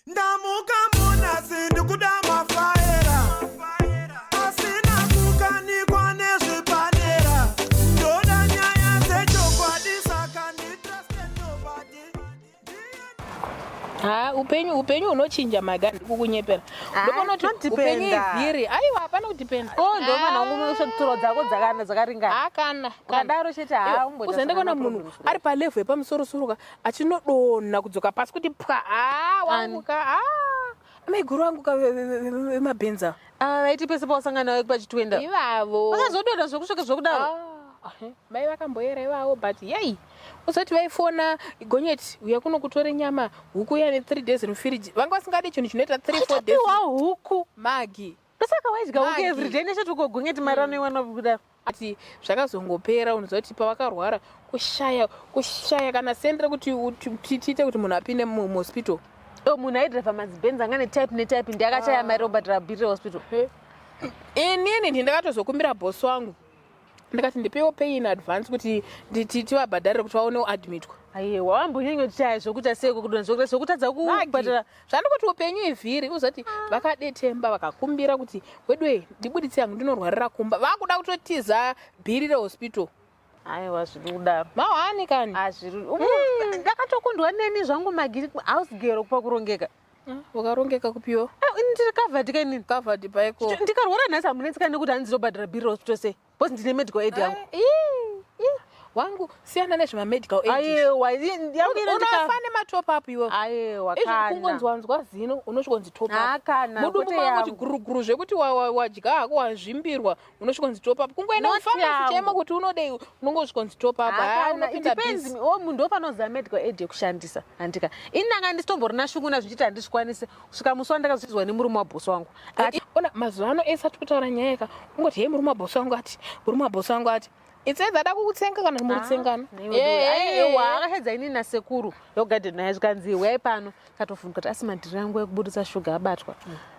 Ndamuka munasi ndikuda mafaera asina kukanikwa nezvipanera ndoda nyaya dzechokwadi saka nditraste nobody. Ha, upenyu upenyu hunochinja maga ndikukunyepera. Ah, Ndopona kuti upenyu zvinodependa. ivhiri. Aiwa hapana kudependa. Oh, ndo mwana wangu tsoro dzako dzakana dzakaringana. Ah, kana kana. Ukadaro chete haa umboita Uzoenda kuona sakana munhu problems. ari palevel yepamusoro soro ka achinodonha kudzoka pasi kuti pwa. Ah, wangu ka. Ah. Maiguru angu ka vemabhenza. Ah, vaiti pese pausangana naye pachitwenda. Ivavo. Vakazodonha zvokusvika zvokudaro. Ah, ahe, mai vakamboyera ivavo but yei uzoti vaifona gonyeti uya kuno kutore nyama huku iya ne3 days mufiriji vanga vasingadi chinhu chinoita 3 4 days. Wapiwa huku. Magi. Ndosaka waidya huku Magi. everyday nechati uko gonyeti mari anoiwana kudaro. Ati zvakazongopera unoziva kuti pavakarwara kushaya kana sendi rekuti tiite kuti munhu apinde muhospital. Oh, munhu aidhiraivha mazibhenzi anga netype netype ndiye akachaya mari obhadhara bhiri rehospital. Inini ndi ndakatozokumbira bosi wangu ndikati ndipewo pay in advance kuti tivabhadharire kuti vaonewo admitwa. Aiwa, wambonyanya zvokuita seiko kudonha zvokuita zvokutadza kubhadhara. Zvandikuti upenyu ivhiri uzoti vakadetemba vakakumbira kuti wedwe ndibuditse yangu ndinorwarira kumba vakuda kutotiza bhiri rehospital. Aiwa, zviri kudaro. Mahwani kani. Azviri. Ndakatokundwa neni zvangu magi house girl pakurongeka. Wakarongeka kupiwo? Ah, ini ndiri covered ka inini. Covered paiko? Ndikarwara nhasi hamunetsika nekuti hanzi ndobhadhara bhiri rehospital sei. Because ndine medical aid yangu. Wangu siyana nezvemamedical aid. Aiwa, yangu inondika. Unofa nematop up iwe. Aiwa, Izvi kana. kungonzwanzwa zino unosvikonzi top up. Ah, kana, Mudumbu kwete mangu kuti yangu. guruguru zvekuti wadya hako wazvimbirwa unosvikonzi top up. Kungoenda Not mufamasi yangu. chemo kuti unodei unongosvikonzi top up. Ah, Ah, kana, it unopinda depends. busy. Oh, munhu ndofanoziva medical aid yekushandisa handika. Ini ndanga ndisitomborina shungu nazvichiti handizvikwanisi kusvika musi wandakazvizwa nemurume wabhosi wangu. Akati, Ona mazuva ano ese atiri kutaura nyaya yeka ungoti hei murume wabhosi wangu ati murume wabhosi wangu ati it's either ada kukutsenga kana kuti muri kutsengana. Aiwa, akashedza inini nasekuru yogadheni naye zvikanzi uyai pano. Katobvunza kuti asi madhiri angu ekubudisa shuga abatwa.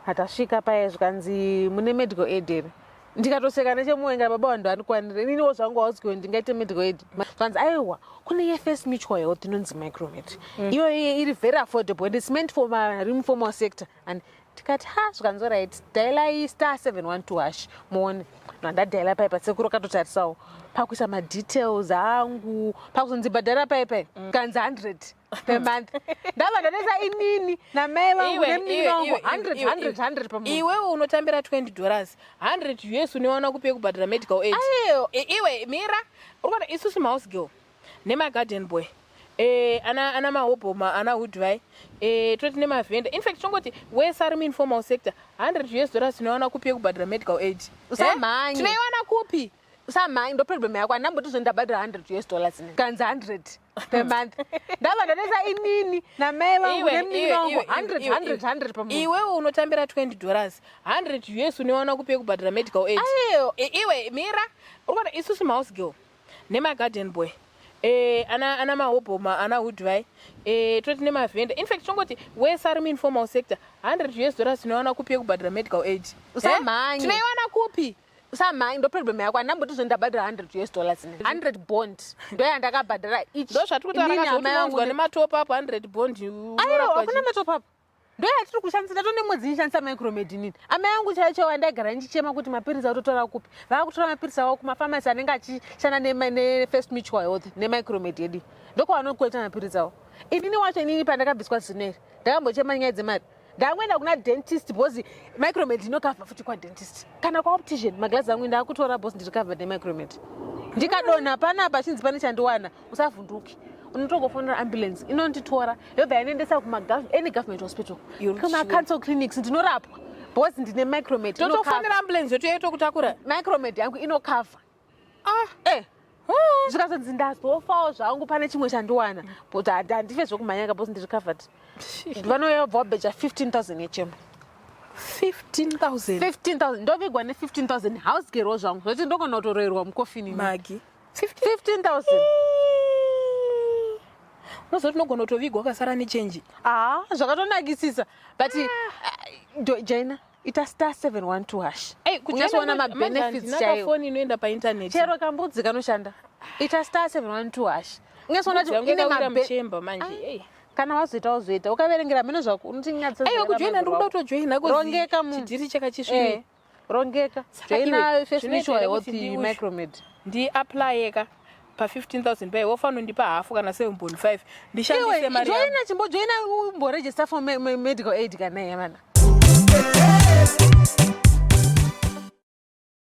Atasvika paya zvikanzi mune medical aid here? Ndikatoseka nechemuwenga baba vanhu vandikwanire. Ininiwo zvangu house ndingaite medical aid. Zvanzi aiwa kune yeFirst Mutual Health inonzi Micromed. Iyo iri very affordable and it's meant for vari informal sector. And tikati ha zvikanzi right dialai star 712 hash muone. Ndadhaila pai pasekuru akatotarisawo pakuisa madetails angu pakuzonzi bhadhara pai pai kanzi 100 per month. Ndabva ndanesa inini namai vangu nemunini wangu 100 100 100 pamunhu. Iwewe unotambira $20 100 US unowana kupi yekubhadhara medical aid? Aiwa. Iwe mira urikuona isusu mahouse girl nemagarden boy ana mahobhoma ana hudvai toti nemavhenda in fact tongoti wese ari muinformal sector 100 US dollars tinoiwana kupi yekubhadhara medical aid? Usamhanye. Tinoiwana kupi? Usamhanye, ndo problem yako. Handamboti zvo ndabhadhara 100 US dollars ini. Kanzi 100 per month. Ndabva ndanesa inini namai vangu Iwe, nemunini iwe, wangu iwe, 100 iwe, 100 100 pamunhu. Iwewe unotambira $20 100 US unoiwana kupi yekubhadhara medical aid? Aiwa. Iwe mira urikuona isusu mahouse girl nemagarden boy ana mahobhoma ana hudvai toti nemavhenda in fact tongoti wese ari muinformal sector 100 US dollars tinoiwana kupi yekubhadhara medical aid? Usamhanye. Tinoiwana kupi? Usamhanye, ndo problem yako. Handamboti zvo ndabhadhara 100 US dollars ini. 100 bond ndo yandakabhadhara each. Ndo zvatiri kutaura Inini kazvo amai vangu unonzwa nematop up 100 bond. Aiwa, Unorapwa hakuna matop up. Ndo yatiri kushandisa ndato nemwedzi ndichishandisa Micromed inini. Amai angu chaiyo chaiwo andaigara ndichichema kuti mapirisi autotora kupi. Vaakutora mapirisi avo kumafamasi anenge achishanda neFirst Mutual Health neMicromed yedu. Ndokwavanokueta mapirisi avo. Inini wacho inini pandakabviswa zino iri ndakambochema nyaya dzemari. Ndangoenda kuna dentist because Micromed inokavha futi kwadentist. Kana kwaoptician maglazi angu ndakutora because ndiri covered neMicromed. Ndikadonha panapa chinzi pane chandiwana usavhunduki. Unotongofonera ambulance inonditora yobva yandiendesa kuma any government hospital. You're Kuma sure? council clinics ndinorapwa because ndine Micromed. Totofonera ambulance yoto yotokutakura. Micromed yangu inokavha. Ah. Zvikazonzi ndazofawo zvangu pane chimwe chandiwana but handife zvokumhanyaka because ndiri covered. Vanouya vobva vabheja 15,000 yechemo. 15,000. 15,000 ndovigwa ne15,000 house girl zvangu zvoti ndogona kutoroerwa mukofini. Magi. 15,000. Unoziva kuti unogona kutovigwa wakasara nechenji. Ah, zvakatonakisisa but jaina ita star 712 hash. Unyasoona mabenefits chaiwo. Foni inoenda paintaneti. Chero kambudzi kanoshanda. Ita star 712 hash. Unyasoona Mbudzi kuti yangu ine yakawira mabe muchemba manje. Ei. Kana wazoita wozoita, ukaverengera mheno zvako unotinyatsa. Aiwa, kujoina ndiri kuda kutojoina. Rongeka munhu. Chidhiri chakachisviri. Eh, rongeka. Saka Joina iwe, First zvinoita Mutual here kuti Health Micromed. Ndiapplyeka pa15 000 pai, wofanira kundipa hafu kana 7.5 ndishandise Iwe mari yangu. joina, chimbojoina umboregister for medical aid kana yamana.